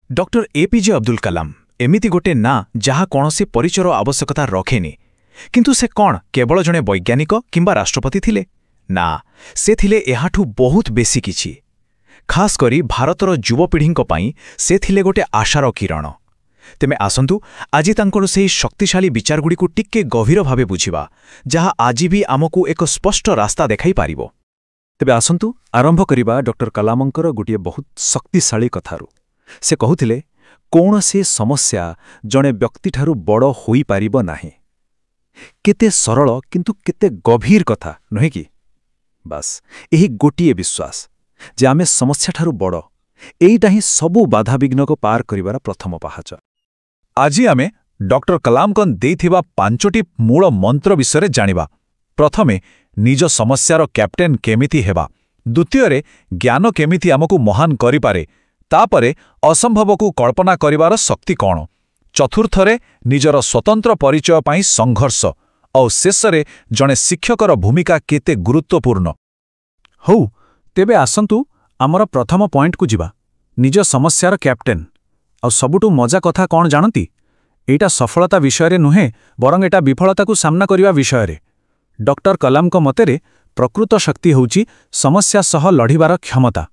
Doctor APJ Abdul Kalam ଏମିତି ଗୋଟେ ନାଁ ଯାହା କୌଣସି ପରିଚୟର ଆବଶ୍ୟକତା ରଖେନି। କିନ୍ତୁ ସେ କ'ଣ କେବଳ ଜଣେ ବୈଜ୍ଞାନିକ କିମ୍ବା ରାଷ୍ଟ୍ରପତି ଥିଲେ? ନା, ସେ ଥିଲେ ଏହାଠୁ ବହୁତ ବେଶୀ କିଛି। ଖାସ୍ କରି ଭାରତର ଯୁବପିଢ଼ିଙ୍କ ପାଇଁ ସେ ଥିଲେ ଗୋଟେ ଆଶାର କିରଣ। ତେବେ ଆସନ୍ତୁ, ଆଜି ତାଙ୍କର ସେହି ଶକ୍ତିଶାଳୀ ବିଚାରଗୁଡ଼ିକୁ ଟିକେ ଗଭୀର ଭାବେ ବୁଝିବା, ଯାହା ଆଜି ବି ଆମକୁ ଏକ ସ୍ପଷ୍ଟ ରାସ୍ତା ଦେଖାଇପାରିବ। ତେବେ ଆସନ୍ତୁ ଆରମ୍ଭ କରିବା ଡକ୍ଟର କଲାମଙ୍କର ଗୋଟିଏ ବହୁତ ଶକ୍ତିଶାଳୀ କଥାରୁ। ସେ କହୁଥିଲେ, କୌଣସି ସମସ୍ୟା ଜଣେ ବ୍ୟକ୍ତିଠାରୁ ବଡ଼ ହୋଇପାରିବ ନାହିଁ। କେତେ ସରଳ କିନ୍ତୁ କେତେ ଗଭୀର କଥା, ନୁହେଁ କି? ବାସ୍, ଏହି ଗୋଟିଏ ବିଶ୍ୱାସ ଯେ ଆମେ ସମସ୍ୟାଠାରୁ ବଡ଼, ଏଇଟା ହିଁ ସବୁ ବାଧାବିଘ୍ନକୁ ପାର କରିବାର ପ୍ରଥମ ପାହାଚ। ଆଜି ଆମେ ଡକ୍ଟର କଲାମଙ୍କ ଦେଇଥିବା ପାଞ୍ଚଟି ମୂଳ ମନ୍ତ୍ର ବିଷୟରେ ଜାଣିବା। ପ୍ରଥମେ, ନିଜ ସମସ୍ୟାର କ୍ୟାପ୍ଟେନ୍ କେମିତି ହେବା। ଦ୍ୱିତୀୟରେ, ଜ୍ଞାନ କେମିତି ଆମକୁ ମହାନ କରିପାରେ। ତାପରେ, ଅସମ୍ଭବକୁ କଳ୍ପନା କରିବାର ଶକ୍ତି କ'ଣ। ଚତୁର୍ଥରେ, ନିଜର ସ୍ୱତନ୍ତ୍ର ପରିଚୟ ପାଇଁ ସଂଘର୍ଷ। ଆଉ ଶେଷରେ, ଜଣେ ଶିକ୍ଷକର ଭୂମିକା କେତେ ଗୁରୁତ୍ୱପୂର୍ଣ୍ଣ। ହଉ, ତେବେ ଆସନ୍ତୁ ଆମର ପ୍ରଥମ ପଏଣ୍ଟକୁ ଯିବା, ନିଜ ସମସ୍ୟାର କ୍ୟାପ୍ଟେନ୍। ଆଉ ସବୁଠୁ ମଜା କଥା କ'ଣ ଜାଣନ୍ତି? ଏଇଟା ସଫଳତା ବିଷୟରେ ନୁହେଁ, ବରଂ ଏଟା ବିଫଳତାକୁ ସାମ୍ନା କରିବା ବିଷୟରେ। ଡକ୍ଟର କଲାମଙ୍କ ମତରେ ପ୍ରକୃତ ଶକ୍ତି ହେଉଛି ସମସ୍ୟା ସହ ଲଢ଼ିବାର କ୍ଷମତା।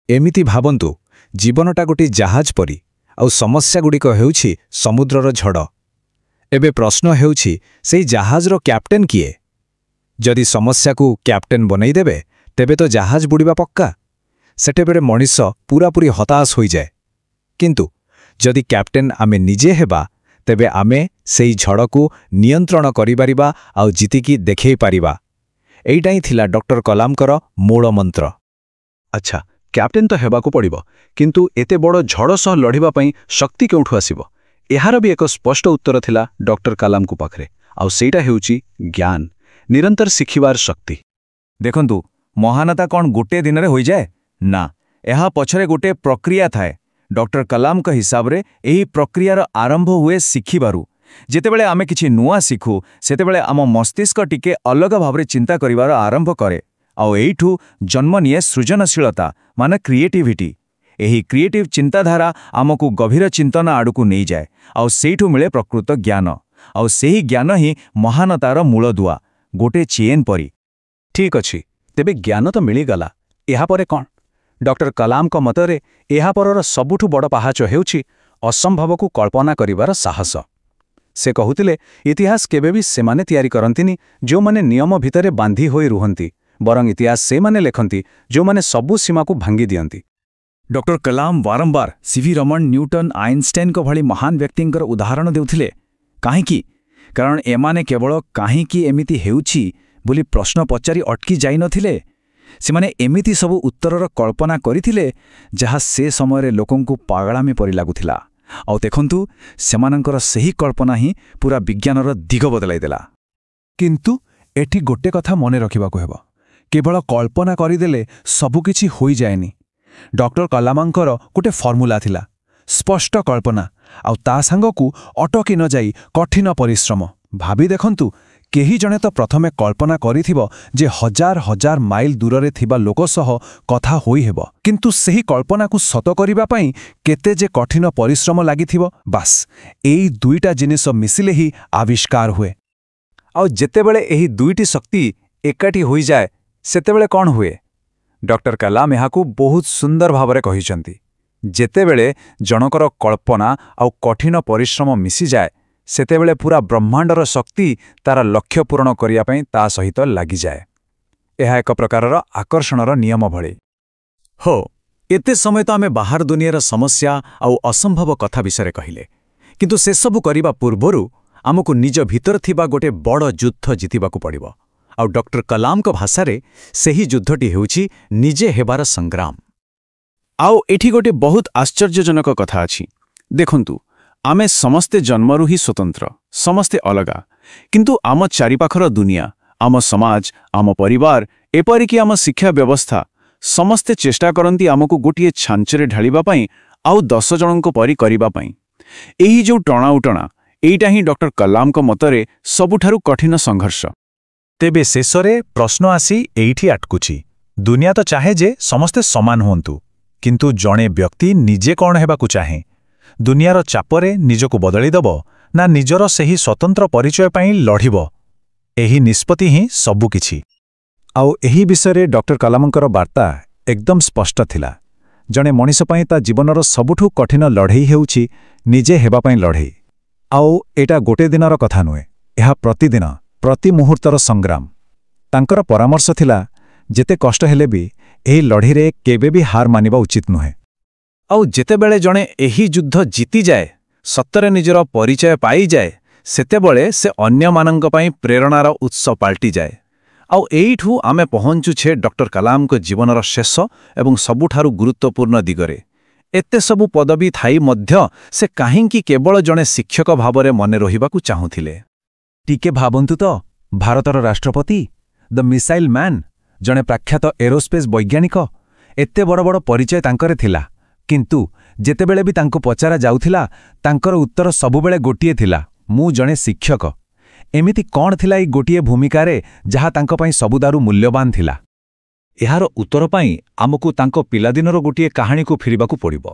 ଏମିତି ଭାବନ୍ତୁ, ଜୀବନଟା ଗୋଟିଏ ଜାହାଜ ପରି ଆଉ ସମସ୍ୟାଗୁଡ଼ିକ ହେଉଛି ସମୁଦ୍ରର ଝଡ଼। ଏବେ ପ୍ରଶ୍ନ ହେଉଛି, ସେଇ ଜାହାଜର କ୍ୟାପ୍ଟେନ୍ କିଏ? ଯଦି ସମସ୍ୟାକୁ କ୍ୟାପ୍ଟେନ୍ ବନେଇଦେବେ, ତେବେ ତ ଜାହାଜ ବୁଡ଼ିବା ପକ୍କା। ସେତେବେଳେ ମଣିଷ ପୂରାପୂରି ହତାଶ ହୋଇଯାଏ। କିନ୍ତୁ ଯଦି କ୍ୟାପ୍ଟେନ୍ ଆମେ ନିଜେ ହେବା, ତେବେ ଆମେ ସେଇ ଝଡ଼କୁ ନିୟନ୍ତ୍ରଣ କରିପାରିବା ଆଉ ଜିତିକି ଦେଖେଇ ପାରିବା। ଏଇଟା ହିଁ ଥିଲା ଡକ୍ଟର କଲାମଙ୍କର ମୂଳ ମନ୍ତ୍ର। ଆଚ୍ଛା, କ୍ୟାପ୍ଟେନ୍ ତ ହେବାକୁ ପଡ଼ିବ, କିନ୍ତୁ ଏତେ ବଡ଼ ଝଡ଼ ସହ ଲଢ଼ିବା ପାଇଁ ଶକ୍ତି କେଉଁଠୁ ଆସିବ? ଏହାର ବି ଏକ ସ୍ପଷ୍ଟ ଉତ୍ତର ଥିଲା ଡକ୍ଟର କାଲାମଙ୍କ ପାଖରେ, ଆଉ ସେଇଟା ହେଉଛି ଜ୍ଞାନ, ନିରନ୍ତର ଶିଖିବାର ଶକ୍ତି। ଦେଖନ୍ତୁ, ମହାନତା କ'ଣ ଗୋଟିଏ ଦିନରେ ହୋଇଯାଏ? ନା, ଏହା ପଛରେ ଗୋଟିଏ ପ୍ରକ୍ରିୟା ଥାଏ। ଡକ୍ଟର କଲାମଙ୍କ ହିସାବରେ ଏହି ପ୍ରକ୍ରିୟାର ଆରମ୍ଭ ହୁଏ ଶିଖିବାରୁ। ଯେତେବେଳେ ଆମେ କିଛି ନୂଆ ଶିଖୁ, ସେତେବେଳେ ଆମ ମସ୍ତିଷ୍କ ଟିକେ ଅଲଗା ଭାବରେ ଚିନ୍ତା କରିବାର ଆରମ୍ଭ କରେ। ଆଉ ଏଇଠୁ ଜନ୍ମ ନିଏ ସୃଜନଶୀଳତା, ମାନେ କ୍ରିଏଟିଭିଟି। ଏହି କ୍ରିଏଟିଭ୍ ଚିନ୍ତାଧାରା ଆମକୁ ଗଭୀର ଚିନ୍ତନ ଆଡ଼କୁ ନେଇଯାଏ, ଆଉ ସେଇଠୁ ମିଳେ ପ୍ରକୃତ ଜ୍ଞାନ। ଆଉ ସେହି ଜ୍ଞାନ ହିଁ ମହାନତାର ମୂଳଦୁଆ, ଗୋଟେ ଚେନ୍ ପରି। ଠିକ୍ ଅଛି, ତେବେ ଜ୍ଞାନ ତ ମିଳିଗଲା, ଏହାପରେ କ'ଣ? ଡକ୍ଟର କଲାମଙ୍କ ମତରେ ଏହାପରର ସବୁଠୁ ବଡ଼ ପାହାଚ ହେଉଛି ଅସମ୍ଭବକୁ କଳ୍ପନା କରିବାର ସାହସ। ସେ କହୁଥିଲେ, ଇତିହାସ କେବେ ବି ସେମାନେ ତିଆରି କରନ୍ତିନି ଯେଉଁମାନେ ନିୟମ ଭିତରେ ବାନ୍ଧି ହୋଇ ରୁହନ୍ତି, ବରଂ ଇତିହାସ ସେମାନେ ଲେଖନ୍ତି ଯେଉଁମାନେ ସବୁ ସୀମାକୁ ଭାଙ୍ଗି ଦିଅନ୍ତି। ଡକ୍ଟର କଲାମ ବାରମ୍ବାର ସିଭି ରମଣ, ନ୍ୟୁଟନ, ଆଇନଷ୍ଟାଇନଙ୍କ ଭଳି ମହାନ ବ୍ୟକ୍ତିଙ୍କର ଉଦାହରଣ ଦେଉଥିଲେ। କାହିଁକି? କାରଣ ଏମାନେ କେବଳ କାହିଁକି ଏମିତି ହେଉଛି ବୋଲି ପ୍ରଶ୍ନ ପଚାରି ଅଟକି ଯାଇନଥିଲେ। ସେମାନେ ଏମିତି ସବୁ ଉତ୍ତରର କଳ୍ପନା କରିଥିଲେ ଯାହା ସେ ସମୟରେ ଲୋକଙ୍କୁ ପାଗଳାମି ପରି ଲାଗୁଥିଲା। ଆଉ ଦେଖନ୍ତୁ, ସେମାନଙ୍କର ସେହି କଳ୍ପନା ହିଁ ପୂରା ବିଜ୍ଞାନର ଦିଗ ବଦଳାଇଦେଲା। କିନ୍ତୁ ଏଠି ଗୋଟେ କଥା ମନେ ରଖିବାକୁ ହେବ, କେବଳ କଳ୍ପନା କରିଦେଲେ ସବୁକିଛି ହୋଇଯାଏନି। ଡକ୍ଟର କଲାମଙ୍କର ଗୋଟେ ଫର୍ମୁଲା ଥିଲା, ସ୍ପଷ୍ଟ କଳ୍ପନା ଆଉ ତା ସାଙ୍ଗକୁ ଅଟକି ନ ଯାଇ କଠିନ ପରିଶ୍ରମ। ଭାବି ଦେଖନ୍ତୁ, କେହି ଜଣେ ତ ପ୍ରଥମେ କଳ୍ପନା କରିଥିବ ଯେ ହଜାର ହଜାର ମାଇଲ ଦୂରରେ ଥିବା ଲୋକ ସହ କଥା ହୋଇହେବ, କିନ୍ତୁ ସେହି କଳ୍ପନାକୁ ସତ କରିବା ପାଇଁ କେତେ ଯେ କଠିନ ପରିଶ୍ରମ ଲାଗିଥିବ। ବାସ୍, ଏଇ ଦୁଇଟା ଜିନିଷ ମିଶିଲେ ହିଁ ଆବିଷ୍କାର ହୁଏ। ଆଉ ଯେତେବେଳେ ଏହି ଦୁଇଟି ଶକ୍ତି ଏକାଠି ହୋଇଯାଏ, ସେତେବେଳେ କ'ଣ ହୁଏ? ଡକ୍ଟର କଲାମ ଏହାକୁ ବହୁତ ସୁନ୍ଦର ଭାବରେ କହିଛନ୍ତି। ଯେତେବେଳେ ଜଣକର କଳ୍ପନା ଆଉ କଠିନ ପରିଶ୍ରମ ମିଶିଯାଏ, ସେତେବେଳେ ପୂରା ବ୍ରହ୍ମାଣ୍ଡର ଶକ୍ତି ତାର ଲକ୍ଷ୍ୟ ପୂରଣ କରିବା ପାଇଁ ତା ସହିତ ଲାଗିଯାଏ। ଏହା ଏକ ପ୍ରକାରର ଆକର୍ଷଣର ନିୟମ ଭଳି। ହଉ, ଏତେ ସମୟ ତ ଆମେ ବାହାର ଦୁନିଆର ସମସ୍ୟା ଆଉ ଅସମ୍ଭବ କଥା ବିଷୟରେ କହିଲେ, କିନ୍ତୁ ସେସବୁ କରିବା ପୂର୍ବରୁ ଆମକୁ ନିଜ ଭିତରେ ଥିବା ଗୋଟେ ବଡ଼ ଯୁଦ୍ଧ ଜିତିବାକୁ ପଡ଼ିବ। ଆଉ ଡକ୍ଟର କଲାମଙ୍କ ଭାଷାରେ ସେହି ଯୁଦ୍ଧଟି ହେଉଛି ନିଜେ ହେବାର ସଂଗ୍ରାମ। ଆଉ ଏଠି ଗୋଟେ ବହୁତ ଆଶ୍ଚର୍ଯ୍ୟଜନକ କଥା ଅଛି। ଦେଖନ୍ତୁ, ଆମେ ସମସ୍ତେ ଜନ୍ମରୁ ହିଁ ସ୍ୱତନ୍ତ୍ର, ସମସ୍ତେ ଅଲଗା। କିନ୍ତୁ ଆମ ଚାରିପାଖର ଦୁନିଆ, ଆମ ସମାଜ, ଆମ ପରିବାର, ଏପରିକି ଆମ ଶିକ୍ଷା ବ୍ୟବସ୍ଥା, ସମସ୍ତେ ଚେଷ୍ଟା କରନ୍ତି ଆମକୁ ଗୋଟିଏ ଛାଞ୍ଚରେ ଢାଳିବା ପାଇଁ ଆଉ 10 ଜଣଙ୍କ ପରି କରିବା ପାଇଁ। ଏହି ଯେଉଁ ଟଣାଉଟଣା, ଏଇଟା ହିଁ ଡକ୍ଟର କଲାମଙ୍କ ମତରେ ସବୁଠାରୁ କଠିନ ସଂଘର୍ଷ। ତେବେ ଶେଷରେ ପ୍ରଶ୍ନ ଆସି ଏଇଠି ଅଟକୁଛି। ଦୁନିଆ ତ ଚାହେଁ ଯେ ସମସ୍ତେ ସମାନ ହୁଅନ୍ତୁ, କିନ୍ତୁ ଜଣେ ବ୍ୟକ୍ତି ନିଜେ କ'ଣ ହେବାକୁ ଚାହେଁ, ଦୁନିଆର ଚାପରେ ନିଜକୁ ବଦଳିଦେବ ନା ନିଜର ସେହି ସ୍ୱତନ୍ତ୍ର ପରିଚୟ ପାଇଁ ଲଢ଼ିବ, ଏହି ନିଷ୍ପତ୍ତି ହିଁ ସବୁକିଛି। ଆଉ ଏହି ବିଷୟରେ ଡକ୍ଟର କଲାମଙ୍କର ବାର୍ତ୍ତା ଏକଦମ ସ୍ପଷ୍ଟ ଥିଲା। ଜଣେ ମଣିଷ ପାଇଁ ତା ଜୀବନର ସବୁଠୁ କଠିନ ଲଢ଼େଇ ହେଉଛି ନିଜେ ହେବା ପାଇଁ ଲଢ଼େଇ। ଆଉ ଏଇଟା ଗୋଟେ ଦିନର କଥା ନୁହେଁ, ଏହା ପ୍ରତିଦିନ, ପ୍ରତି ମୁହୂର୍ତ୍ତର ସଂଗ୍ରାମ। ତାଙ୍କର ପରାମର୍ଶ ଥିଲା, ଯେତେ କଷ୍ଟ ହେଲେ ବି ଏହି ଲଢ଼େଇରେ କେବେ ବି ହାର ମାନିବା ଉଚିତ ନୁହେଁ। ଆଉ ଯେତେବେଳେ ଜଣେ ଏହି ଯୁଦ୍ଧ ଜିତିଯାଏ, ସତରେ ନିଜର ପରିଚୟ ପାଇଯାଏ, ସେତେବେଳେ ସେ ଅନ୍ୟମାନଙ୍କ ପାଇଁ ପ୍ରେରଣାର ଉତ୍ସ ପାଲଟିଯାଏ। ଆଉ ଏଇଠୁ ଆମେ ପହଞ୍ଚୁଛେ ଡକ୍ଟର କଲାମଙ୍କ ଜୀବନର ଶେଷ ଏବଂ ସବୁଠାରୁ ଗୁରୁତ୍ୱପୂର୍ଣ୍ଣ ଦିଗରେ। ଏତେ ସବୁ ପଦବୀ ଥାଇ ମଧ୍ୟ ସେ କାହିଁକି କେବଳ ଜଣେ ଶିକ୍ଷକ ଭାବରେ ମନେ ରହିବାକୁ ଚାହୁଁଥିଲେ? ଟିକେ ଭାବନ୍ତୁ ତ, ଭାରତର ରାଷ୍ଟ୍ରପତି, ଦ ମିସାଇଲ୍ ମ୍ୟାନ୍, ଜଣେ ପ୍ରଖ୍ୟାତ ଏରୋସ୍ପେସ୍ ବୈଜ୍ଞାନିକ, ଏତେ ବଡ଼ ବଡ଼ ପରିଚୟ ତାଙ୍କର ଥିଲା। କିନ୍ତୁ ଯେତେବେଳେ ବି ତାଙ୍କୁ ପଚରା ଯାଉଥିଲା, ତାଙ୍କର ଉତ୍ତର ସବୁବେଳେ ଗୋଟିଏ ଥିଲା, ମୁଁ ଜଣେ ଶିକ୍ଷକ। ଏମିତି କ'ଣ ଥିଲା ଏଇ ଗୋଟିଏ ଭୂମିକାରେ, ଯାହା ତାଙ୍କ ପାଇଁ ସବୁଠାରୁ ମୂଲ୍ୟବାନ ଥିଲା? ଏହାର ଉତ୍ତର ପାଇଁ ଆମକୁ ତାଙ୍କ ପିଲାଦିନର ଗୋଟିଏ କାହାଣୀକୁ ଫେରିବାକୁ ପଡ଼ିବ।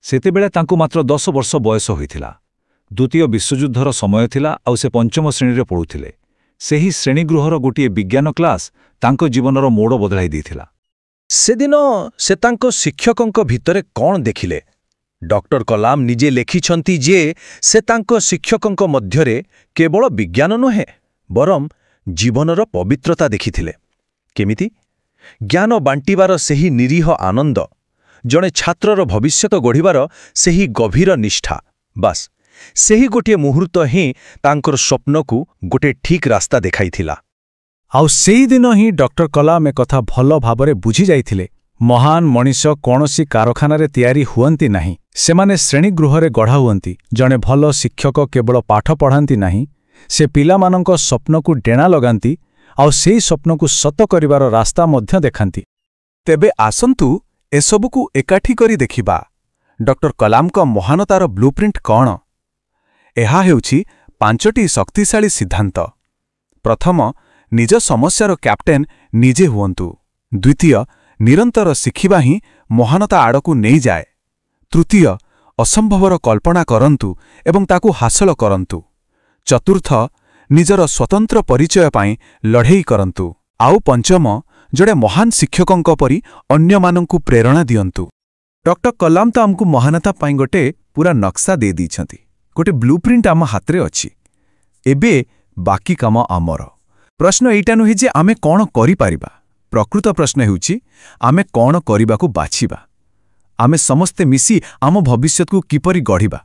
ସେତେବେଳେ ତାଙ୍କୁ ମାତ୍ର 10 ବର୍ଷ ବୟସ ହୋଇଥିଲା। ଦ୍ୱିତୀୟ ବିଶ୍ୱଯୁଦ୍ଧର ସମୟ ଥିଲା ଆଉ ସେ ପଞ୍ଚମ ଶ୍ରେଣୀରେ ପଢ଼ୁଥିଲେ। ସେହି ଶ୍ରେଣୀଗୃହର ଗୋଟିଏ ବିଜ୍ଞାନ କ୍ଲାସ୍ ତାଙ୍କ ଜୀବନର ମୋଡ଼ ବଦଳାଇ ଦେଇଥିଲା। ସେଦିନ ସେ ତାଙ୍କ ଶିକ୍ଷକଙ୍କ ଭିତରେ କ'ଣ ଦେଖିଲେ? ଡକ୍ଟର କଲାମ ନିଜେ ଲେଖିଛନ୍ତି ଯେ ସେ ତାଙ୍କ ଶିକ୍ଷକଙ୍କ ମଧ୍ୟରେ କେବଳ ବିଜ୍ଞାନ ନୁହେଁ, ବରଂ ଜୀବନର ପବିତ୍ରତା ଦେଖିଥିଲେ। କେମିତି? ଜ୍ଞାନ ବାଣ୍ଟିବାର ସେହି ନିରୀହ ଆନନ୍ଦ, ଜଣେ ଛାତ୍ରର ଭବିଷ୍ୟତ ଗଢ଼ିବାର ସେହି ଗଭୀର ନିଷ୍ଠା, ବାସ୍, ସେହି ଗୋଟିଏ ମୁହୂର୍ତ୍ତ ହିଁ ତାଙ୍କର ସ୍ୱପ୍ନକୁ ଗୋଟେ ଠିକ୍ ରାସ୍ତା ଦେଖାଇଥିଲା। ଆଉ ସେଇଦିନ ହିଁ ଡକ୍ଟର କଲାମ ଏକଥା ଭଲ ଭାବରେ ବୁଝିଯାଇଥିଲେ। ମହାନ ମଣିଷ କୌଣସି କାରଖାନାରେ ତିଆରି ହୁଅନ୍ତି ନାହିଁ, ସେମାନେ ଶ୍ରେଣୀଗୃହରେ ଗଢ଼ା ହୁଅନ୍ତି। ଜଣେ ଭଲ ଶିକ୍ଷକ କେବଳ ପାଠ ପଢ଼ାନ୍ତି ନାହିଁ, ସେ ପିଲାମାନଙ୍କ ସ୍ୱପ୍ନକୁ ଡେଣା ଲଗାନ୍ତି ଆଉ ସେଇ ସ୍ୱପ୍ନକୁ ସତ କରିବାର ରାସ୍ତା ମଧ୍ୟ ଦେଖାନ୍ତି। ତେବେ ଆସନ୍ତୁ ଏସବୁକୁ ଏକାଠି କରି ଦେଖିବା। ଡକ୍ଟର କଲାମଙ୍କ ମହାନତାର ବ୍ଲୁପ୍ରିଣ୍ଟ କ'ଣ? ଏହା ହେଉଛି ପାଞ୍ଚଟି ଶକ୍ତିଶାଳୀ ସିଦ୍ଧାନ୍ତ। ପ୍ରଥମ, ନିଜ ସମସ୍ୟାର କ୍ୟାପ୍ଟେନ୍ ନିଜେ ହୁଅନ୍ତୁ। ଦ୍ୱିତୀୟ, ନିରନ୍ତର ଶିଖିବା ହିଁ ମହାନତା ଆଡ଼କୁ ନେଇଯାଏ। ତୃତୀୟ, ଅସମ୍ଭବର କଳ୍ପନା କରନ୍ତୁ ଏବଂ ତାକୁ ହାସଲ କରନ୍ତୁ। ଚତୁର୍ଥ, ନିଜର ସ୍ୱତନ୍ତ୍ର ପରିଚୟ ପାଇଁ ଲଢ଼େଇ କରନ୍ତୁ। ଆଉ ପଞ୍ଚମ, ଜଣେ ମହାନ ଶିକ୍ଷକଙ୍କ ପରି ଅନ୍ୟମାନଙ୍କୁ ପ୍ରେରଣା ଦିଅନ୍ତୁ। ଡକ୍ଟର କଲାମ ତ ଆମକୁ ମହାନତା ପାଇଁ ଗୋଟେ ପୁରା ନକ୍ସା ଦେଇଦେଇଛନ୍ତି। ଗୋଟେ ବ୍ଲୁପ୍ରିଣ୍ଟ ଆମ ହାତରେ ଅଛି। ଏବେ ବାକି କାମ ଆମର। ପ୍ରଶ୍ନ ଏଇଟା ନୁହେଁ ଯେ ଆମେ କ'ଣ କରିପାରିବା। ପ୍ରକୃତ ପ୍ରଶ୍ନ ହେଉଛି, ଆମେ କ'ଣ କରିବାକୁ ବାଛିବା। ଆମେ ସମସ୍ତେ ମିଶି ଆମ ଭବିଷ୍ୟତକୁ କିପରି ଗଢ଼ିବା।